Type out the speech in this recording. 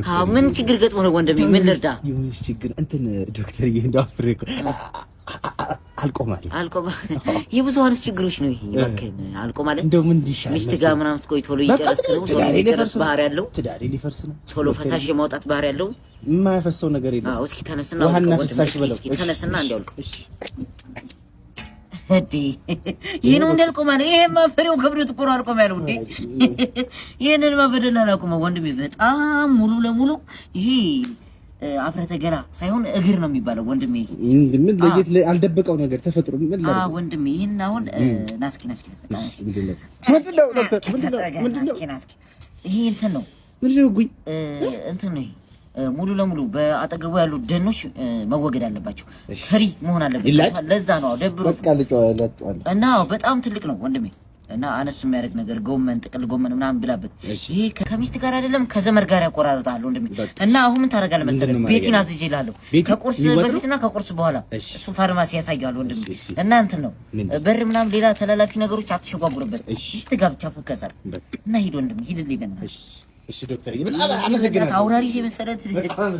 አዎ፣ ምን ችግር ገጥሞ ነው ወንድሜ? ምን ልርዳ? የሆነች ችግር እንትን ዶክተርዬ፣ እንደው አፍሬ እኮ አልቆማል። አልቆም የብዙሀንስ ችግሮች ነው ይሄ። እባክህን አልቆም አለ። እንደው ምን እንዲሻል? ሚስት ጋር ምናምን ስትቆይ ቶሎ እየጨረስክ ነው። ቶሎ ትዳሬ የመጨረስ ሊፈርስ ነው። ባህሪ ያለው ትዳሬ ሊፈርስ ነው። ቶሎ ፈሳሽ የማውጣት ባህሪ ያለው። የማያፈሰው ነገር የለም። አዎ፣ እስኪ ተነስና ውሃና አውልቀው ወንድሜ። ፍሳሽ እስኪ በለው። እስኪ ተነስና እንዲያውልቀው። እሺ። እንዴ፣ ይሄ ነው እንደ አልቆም አለ። ይሄማ ፍሬው ከብዶት እኮ ነው አልቆም ያለው። እንዴ፣ ይሄንንማ በደላላ አቁመው ወንድሜ። በጣም ሙሉ ለሙሉ ይሄ አፍረተ ገላ ሳይሆን እግር ነው የሚባለው ወንድሜ። ምን ለየት አልደበቀው ነገር ተፈጥሮ ምን አዎ ወንድሜ፣ ይሄን አሁን ናስኪ ናስኪ ናስኪ። ምንድን ነው ዶክተር? ምንድን ነው? ምንድን ነው? ናስኪ ናስኪ፣ ይሄ እንትን ነው። ምንድን ነው? ጉኝ እንትን ነው ይሄ፣ ሙሉ ለሙሉ በአጠገቡ ያሉ ደኖች መወገድ አለባቸው። Free መሆን አለበት። ይላጭ? ለዛ ነው ደብሮት። በቃ ልጨዋለሁ። እና በጣም ትልቅ ነው ወንድሜ። እና አነስ የሚያደርግ ነገር ጎመን፣ ጥቅል ጎመን ምናምን ብላበት። ይሄ ከሚስት ጋር አይደለም ከዘመድ ጋር ያቆራርጣል ወንድሜ። እና አሁን ምን ታደርጋለህ መሰለህ? ምንድን ነው ቤቲን ማድረግ? አዝዤልሃለሁ። ቤቲ? ከቁርስ የሚወጣው? በፊትና ከቁርስ በኋላ። እሱ ፋርማሲ ያሳየዋል ወንድሜ። እና እንትን ነው ምንድን? በር ምናምን ሌላ ተላላፊ ነገሮች አትሸጓጉርበት። እሺ። ሚስት ጋር ብቻ focus አድርግ። በቃ። እና ሂድ ወንድሜ፣ ሂድልኝ በእናትህ። እሺ፣ እሺ ዶክተር፣ በጣም አመሰግናለሁ። አውራሪስ የመሰለ በጣም።